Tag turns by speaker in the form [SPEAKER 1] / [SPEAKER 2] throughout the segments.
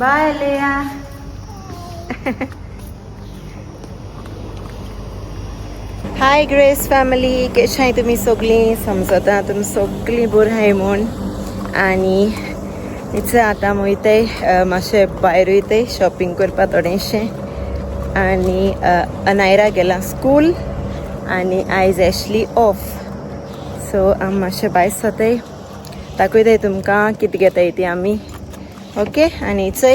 [SPEAKER 1] Bye Leah. Hi Grace family, कशाय तुमी सगळीं? समजता तुमी सगळीं बरीं आहाय म्हूण. आनी इच आतां वयताय मातशें भायर वयताय शॉपिंग करपा थोडेंशें. आनी अनायरा गेलां स्कूल आनी आयज एशली ऑफ, सो आमी मातशें भायर सोताय. दाखयताय तुमकां कितें घेताय ती आमी. ओके. आनी चोय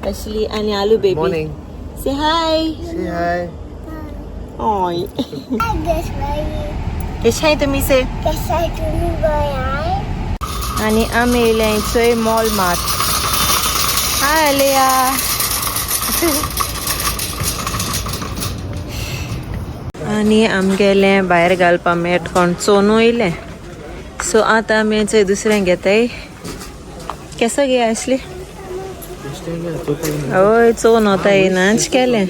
[SPEAKER 1] एशली आनी aloo baby.
[SPEAKER 2] Morning.
[SPEAKER 1] Say hi.
[SPEAKER 2] Say hi.
[SPEAKER 1] ओय.
[SPEAKER 3] Hi, Grace family.
[SPEAKER 1] कशाय तुमी से?
[SPEAKER 3] कशा तुम्ही बरं?
[SPEAKER 1] आनी आमी येयले चोय मॉल मार्ट. हाय अलिया. आनी आमगेलें भायर घालपा मेट कोण चोनू येयलें. सो आतां आमी चोय दुसरें घेताय. केसो घे आसली? हय, चोन वताय नाच केलें.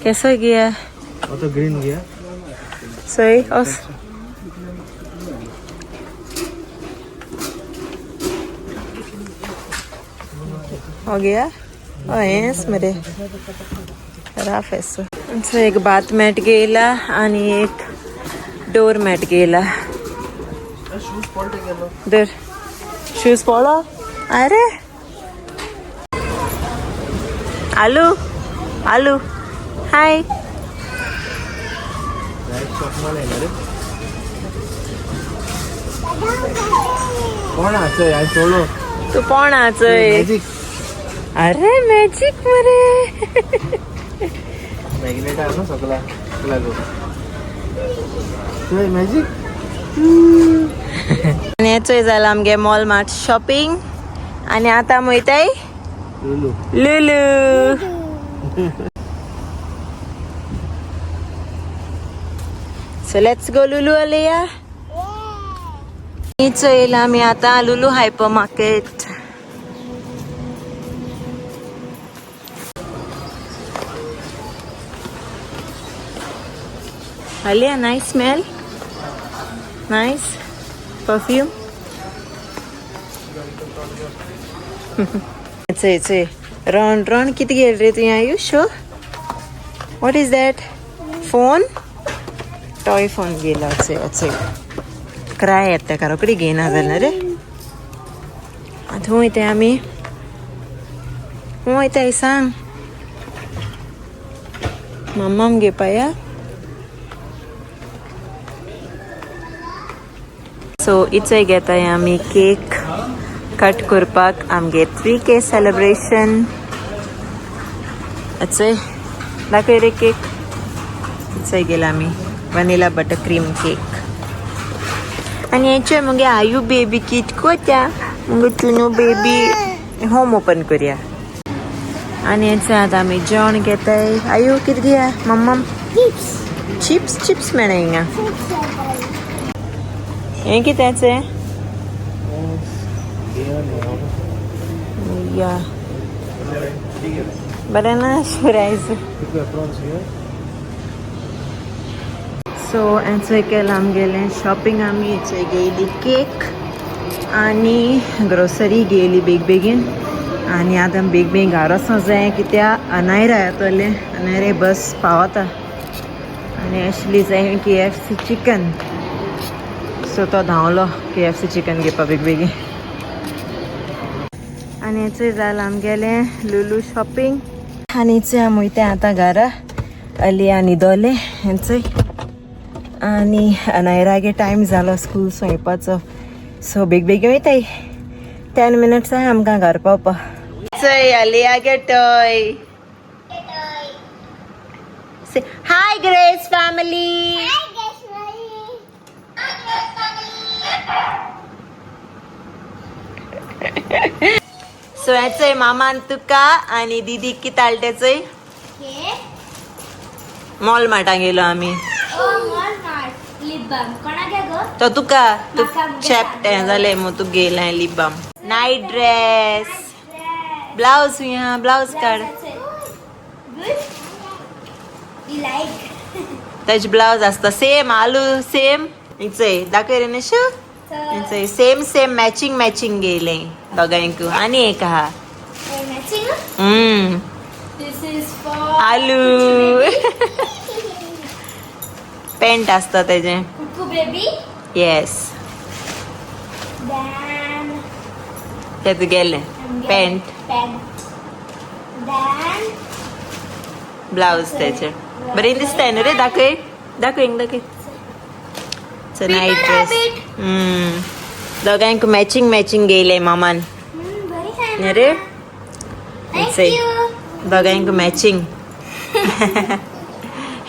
[SPEAKER 1] केसो घे?
[SPEAKER 2] तो ग्रीन गया.
[SPEAKER 1] चोय ओस. हो गया? हो हेंच मरे राफ एसो. सो एक बाथ मॅट घेयला आनी एक डोर मॅट घेयला.
[SPEAKER 2] शूज पडले गेलो.
[SPEAKER 1] धर शूज पळो. अरे आलू आलू हाय.
[SPEAKER 2] चकमा येणार रे. कोण आचय आज सोडलो.
[SPEAKER 1] तू कोण आचय?
[SPEAKER 2] मॅजिक.
[SPEAKER 1] अरे मॅजिक मरे.
[SPEAKER 2] मॅग्नेट आहे ना सगळा लागो. चोय मॅजिक.
[SPEAKER 1] आनी हेचोय जाला आमगे मॉल मार्ट शॉपिंग. आनी आतां वयताय
[SPEAKER 2] Lulu.
[SPEAKER 1] Lulu. So let's go Lulu Aliya. चोयला आमी आतां Lulu hyper market. Alia, nice smell. Nice perfume. चोय चोय राउंड राउंड कितें घेयलें रे तुवें? आयु show. What is that? Phone? Toy phone घेयला. चोय चोय क्राय येता तेका रोखडी घेयना जाल्यार रे. आतां खंय वयताय आमी? खंय वयताय सांग? मम्माम घेवपा. सो इचय घेताय आमी केक कट करपाक आमगे 3K celebration. अचय दाखय रे केक. इचय गेला आमी वनिला बटर क्रीम केक. आनी हेचोय मुगे आयु बेबी कित कोत्या मुगे चुनू बेबी होम ओपन करया. आनी हेचोय आतां आमी जेवण घेताय. आयु कितें घेया मम्मा?
[SPEAKER 3] चिप्स.
[SPEAKER 1] चिप्स चिप्स मेळ्ळे हिंगा.
[SPEAKER 3] चिप्स.
[SPEAKER 1] हें कित्याचें? या बरें ना शिरायज. सो हेंचोय केलां आमगेलें शॉपिंग. आमी हेचोय घेयली केक आनी ग्रोसरी घेयली बेग बेगीन. आनी आतां बेग बेगीन घरा वचों जाय कित्याक अनायरा येतलें. अनायरा बस पावता. आनी एशली जाय KFC chicken. सो तो धांवलो KFC chicken घेवपा बेग बेगीन. आनी हेचोय जालां आमगेलें लुलू शॉपिंग. आनी हेचोय आमी वयताय आतां घरा. अलिया न्हिदोलें हेंचोय. आनी अनायरागे टायम जालो स्कूल सोंयपाचो. सो बेग बेगीन वयताय. 10 मिनट्स आहा आमकां घर पावपा. चोय अलिया toy. Say hi Grace family.
[SPEAKER 3] Hi, Grace family. Hi, Grace family.
[SPEAKER 1] So हेचोय मामान तुका आनी दीदी कितें हाडलें चोय. मॉल मार्टाक गेलो आमी.
[SPEAKER 3] ओ मॉल मार्ट लिप बाम कोणाक गो?
[SPEAKER 1] तो तुका तू
[SPEAKER 3] म्हाका मुगे
[SPEAKER 1] चेपटें जालें मु तुका घेयलें lip balm. Night dress blouse या ब्लावज काड.
[SPEAKER 3] गुड. You like.
[SPEAKER 1] तेज ब्लावज आसता सेम आलू सेम. चोय दाखय रे Nishu. Same same matching matching गेले दोगांयकू. आनी एक आहा.
[SPEAKER 3] Matching.
[SPEAKER 4] This is for
[SPEAKER 1] आलू पेंट आसता तेजें.
[SPEAKER 3] कुकू बेबी.
[SPEAKER 1] येस.
[SPEAKER 3] Then
[SPEAKER 1] ते तुगेलें पॅन्ट.
[SPEAKER 3] पॅन्ट. Then
[SPEAKER 1] blouse तेचे बरें दिसताय न्हू रे. दाखय दाखय दाखय. Night dress. दोगांयक मॅचिंग मॅचिंग गेले मामान.
[SPEAKER 3] बरी आहे.
[SPEAKER 1] न्ही रे.
[SPEAKER 3] Thank you.
[SPEAKER 1] दोगांयक matching.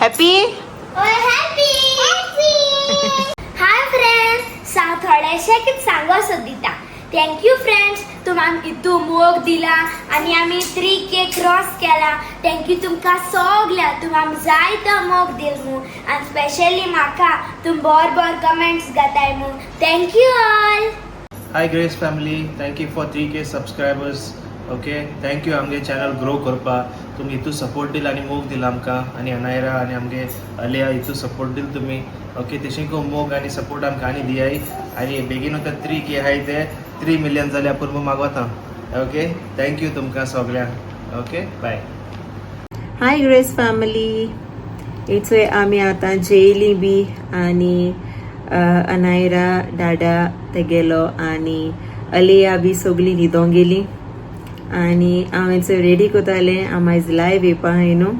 [SPEAKER 1] Happy.
[SPEAKER 3] Happy happy. Hi friends, थोडेशे कितें सांगो सोदिता. Thank you friends, तुमी इतू मोग दिला आनी आमी 3K cross केला. Thank you तुमकां सगळ्या. तुमी आमकां जायतो मोग दिल मू आनी स्पेशली म्हाका तुमी बोर बोर कमेंट्स घाताय मू. Thank you all.
[SPEAKER 2] Hi Grace family, thank you for 3K subscribers. Okay, thank you आमगे चॅनल ग्रो करपा तुमी हितू सपोर्ट दिला आनी मोग दिला आमकां आनी अनायरा आनी आमगे अलिया हितू सपोर्ट दिल तुमी. ओके, तशें मोग आनी सपोर्ट आमकां आनी दियाय आनी बेगीन आतां 3K आहाय ते 3 मिलियन जाल्यार पुरो मागवता. ओके, thank you तुमकां सगळ्यांक. Okay, bye.
[SPEAKER 1] Hi grace family, इचोय आमी आतां जेयली बी आनी अनायरा डाडा तेगेलो आनी अलिया बी सगळीं न्हिदोंक गेली आनी हांव हेचो रेडी कोतालें. हांव आयज लायव्ह येवपा आहाय न्हू,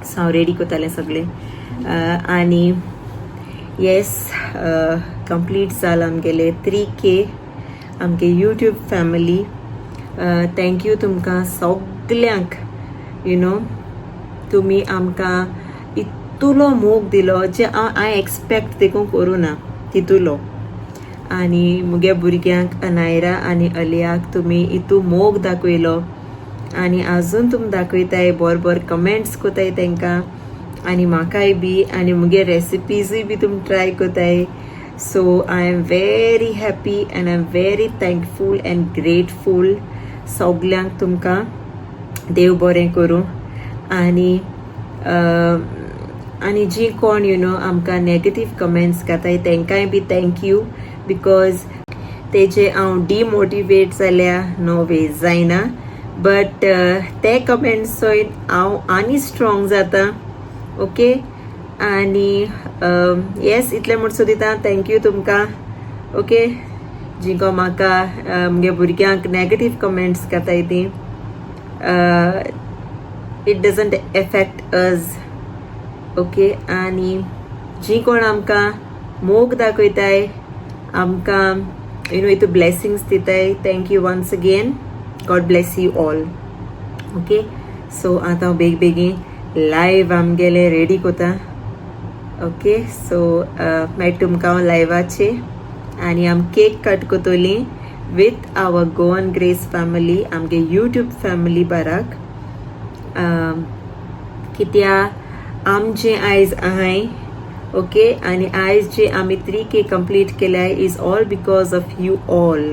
[SPEAKER 1] सो हांव रेडी कोतालें सगळें. आनी येस, कंप्लीट जालां आमगेले 3K आमगे यूट्यूब फॅमिली. Thank you तुमकां सगल्यांक. You know तुमी आमकां इतलो मोग दिलो जे हांव हांवें एक्सपेक्ट देखून करूं ना तितुलो. आनी मुगे भुरग्यांक अनायरा आनी अलियाक तुमी इतू मोग दाखयलो आनी आजून तुमी दाखयताय, बरे बरे कमेंट्स कोताय तांकां आनी म्हाकाय बी आनी मुगे रेसिपीजूय बी तुमी ट्राय कोताय. So I am very happy and I am very thankful and grateful सगल्यांक. तुमकां देव बरें करूं. आनी आनी जी कोण you know आमकां नेगेटीव कमेंट्स घाताय तांकांय बी thank you, because तेजे हांव डिमोटिवेट जाल्या नो वे जायना, बट ते कमेंट्स चोयन हांव आनी स्ट्रॉंग जाता. ओके, आनी येस, इतलें म्हूण सोदिता. Thank you तुमकां. ओके, जिंको म्हाका मुगे भुरग्यांक नेगेटीव कमेंट्स घाताय ती, it doesn't affect us. Okay, आनी जी कोण आमकां मोग दाखयताय, आमकां you know हितू ब्लेसिंग्स दिताय, thank you once again. God bless you all. Okay, so आतां हांव बेग बेगीन लायव्ह आमगेले रेडी कोता. ओके, सो मागीर तुमकां हांव लायव्हाचे आनी आम cake cut Kotoli with our Goan Grace family, आमगे यूट्यूब फॅमिली बाराक. कित्या आमचे आयज आहाय, ओके, आनी आयज जे आमी 3K complete केल्याय is all because of you all.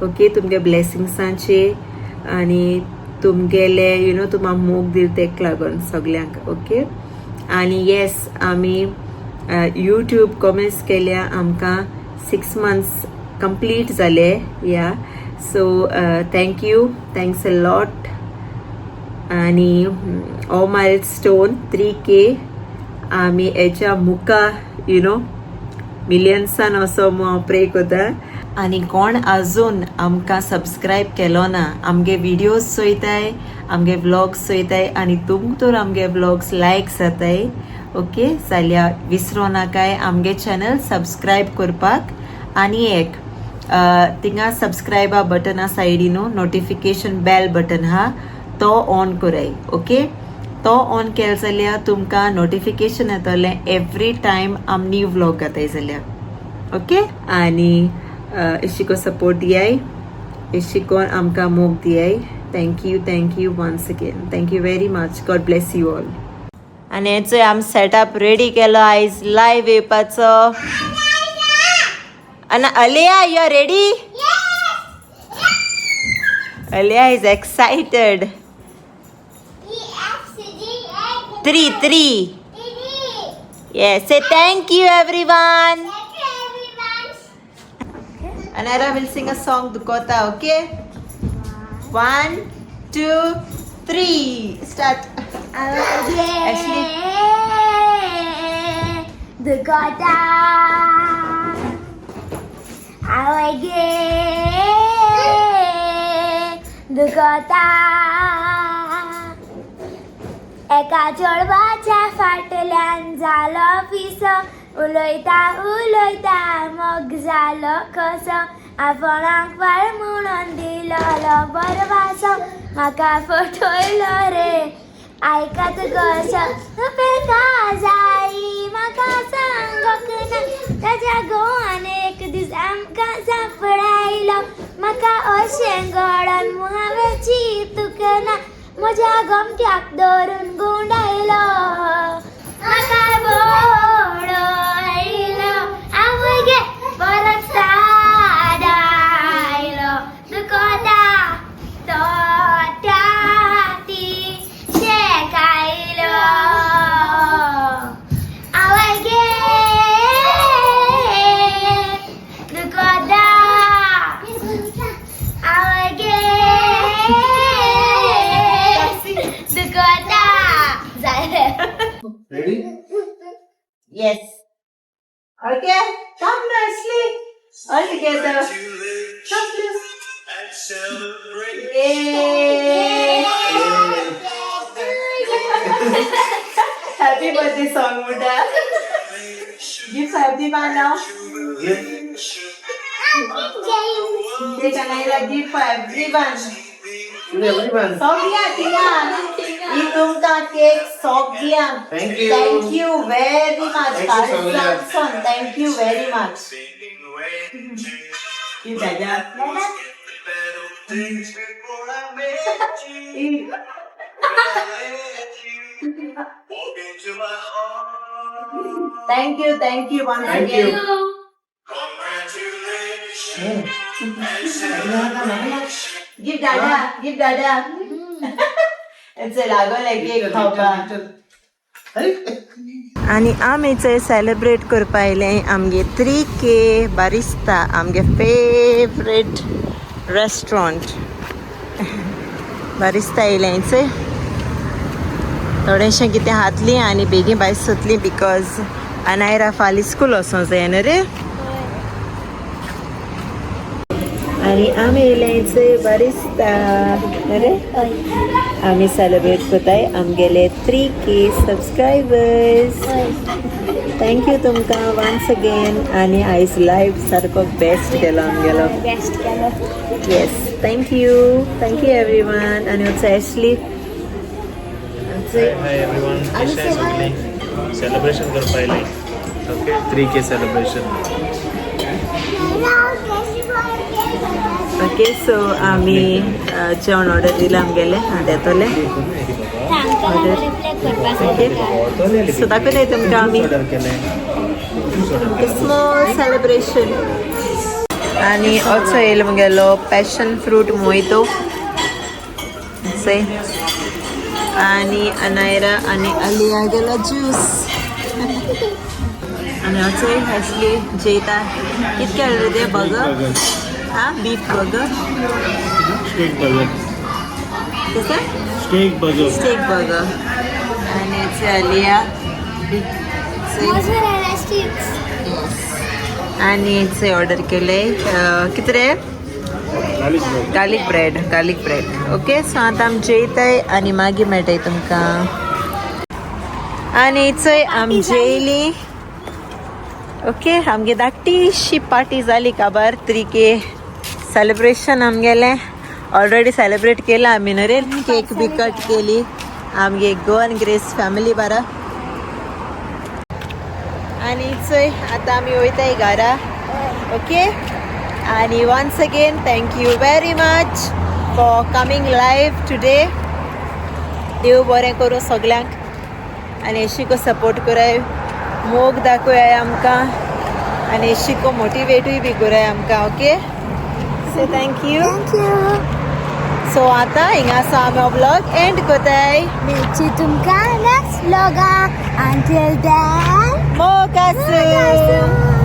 [SPEAKER 1] Okay, तुमगे ब्लेसिंग्सांचे आनी तुमगेले you know तुमकां मोग दिल तेक लागून सगल्यांक. ओके, आनी येस, आमी यूट्यूब कॉमेंट्स केल्या आमकां 6 मंथ्स कंप्लीट जाले. Yeah, so thank you, thanks a lot. आनी हो मायल स्टोन 3K आमी हेच्या मुखा you know मिलियन्सान असो हांव प्रे करता. आनी कोण अजून आमकां सबस्क्रायब केलो ना, आमगे विडियोज चोयताय, आमगे व्लॉग्स चोयताय आनी तुमकां तर आमगे व्लॉग्स लायक जाताय, ओके, जाल्यार विसरो नाकाय आमगे चॅनल सबस्क्रायब करपाक. आनी एक थिंगा सबस्क्रायबा बटना सायडीन नोटिफिकेशन बेल बटन हा, तो ऑन कराय. ओके, तो ऑन केलो जाल्यार तुमकां नोटिफिकेशन येतलें एवरी टायम आम न्यू व्लॉग घाताय जाल्यार. ओके, आनी अशी सपोर्ट दियाय, अशी कोण आमकां मोग दियाय. Thank you, thank you once again. Thank you very much. God bless you all. आनी हेचोय आमी सेटअप रेडी केलो आयज लायव्ह येवपाचो. आनी अलिया, you are ready? Aliya is excited.
[SPEAKER 3] E F C G A
[SPEAKER 1] three three.
[SPEAKER 3] T D.
[SPEAKER 1] Yes, say thank you everyone.
[SPEAKER 3] Thank you everyone.
[SPEAKER 1] Anaira will sing a song Dukota, okay? 1, 2, 3 start. Ashley.
[SPEAKER 3] दुखता आवय गे दुखता एका चेडवाच्या फाटल्यान जालो पिसो उलयता उलयता मोग जालो कसो आपणाक बाळ म्हणून दिलोलो बरवासो म्हाका फटयलो रे आयकात कसो पेका जाई म्हाका सांगोक ना ताज्या गोवान एक दीस आमकां सांपडायलो म्हाका अशें घडोन हांवें चिंतूंक ना म्हज्या गोमट्याक धरून गुंडायलो म्हाका बडयलो आवय गे परत सादायलो दुखता तो ती शेकायलो आवय गे दुखता आवय गे दुखता जालें.
[SPEAKER 2] Ready?
[SPEAKER 1] Yes. Okay, come nicely. All together. Come please. Yay! Happy birthday song, Muda. Give everyone now. Take Anaira gift for everyone.
[SPEAKER 2] Everyone.
[SPEAKER 1] सगळ्या तिगा ही तुमकां केक सगळ्यांक.
[SPEAKER 2] Thank you.
[SPEAKER 1] Thank you very much.
[SPEAKER 2] Thank you, सगळ्यांक.
[SPEAKER 1] Thank you very much. Give Dada. Eat. Thank you, thank you once
[SPEAKER 2] Thank
[SPEAKER 1] again.
[SPEAKER 2] you.
[SPEAKER 1] Give Dada, give Dada. लागोले cake खावपाक. आनी आमी चय celebrate करपा आयले आमगे 3K बारिस्ता, आमगे favourite restaurant barista येयलें चय. थोडेशें कितें खातलीं आनी बेगीन भायर सोदलीं because Anaira फाल्यां स्कूल वचों जाय न्हू रे. आनी आमी येयले चय बारिस्ता रे. आमी सेलिब्रेट करताय आमगेले 3K subscribers. Thank you तुमकां वन्स अगेन. आनी आयज लायव सारको बेस्ट केलो आमगेलो.
[SPEAKER 3] बेस्ट केलो.
[SPEAKER 1] Yes, thank you, thank you everyone. आनी आमचो एशली.
[SPEAKER 2] हाय एवरीवन, कशें आहे सगळीं? सेलिब्रेशन करपा आयले. Okay, 3K celebration.
[SPEAKER 1] Okay, so आमी जेवण ऑर्डर दिलां आमगेलें, आतां येतलें. ओके, सो दाखयताय तुमकां आमी
[SPEAKER 2] ऑर्डर केलें.
[SPEAKER 1] Small celebration. आनी असो येयलो मुगेलो पॅशन फ्रूट मोयतो चय. आनी अनायरा आनी अलिया गेलो ज्यूस. आनी असोय एशली जेयता. कित केलें रे तें? बर्गर हा, बीफ बर्गर.
[SPEAKER 2] Steak burger.
[SPEAKER 1] कसं?
[SPEAKER 2] Steak burger.
[SPEAKER 1] Steak burger. आनी अलिया.
[SPEAKER 3] Mozzarella sticks.
[SPEAKER 1] आनी चय ऑर्डर केले कितें रे?
[SPEAKER 2] Garlic bread.
[SPEAKER 1] Garlic bread, garlic bread. Okay, so आतां आमी जेयताय आनी मागीर मेळटाय तुमकां. आनी चय आमी जेयली. ओके, आमगे धाकटीशी पार्टी जाली काबार. 3K celebration आमगेलें ऑलरेडी सेलिब्रेट केलां आमी न्हू रे. केक बी कट केली आमगे गोवन ग्रेस फॅमिली बारा. आनी चय आतां आमी वयताय घरा. ओके, आनी once again thank you very much for coming live today. देव बरें करूं सगल्यांक आनी अशीको सपोर्ट कराय, मोग दाखोय आमकां आनी अशीको मोटिवेटूय बी कराय आमकां. Okay, so thank you.
[SPEAKER 3] Thank you.
[SPEAKER 1] So आतां हिंगासो आमी व्लॉग एंड कोताय.
[SPEAKER 3] मेळची तुमकां नेक्स्ट व्लॉगा. Until then,
[SPEAKER 1] मोग आसूं.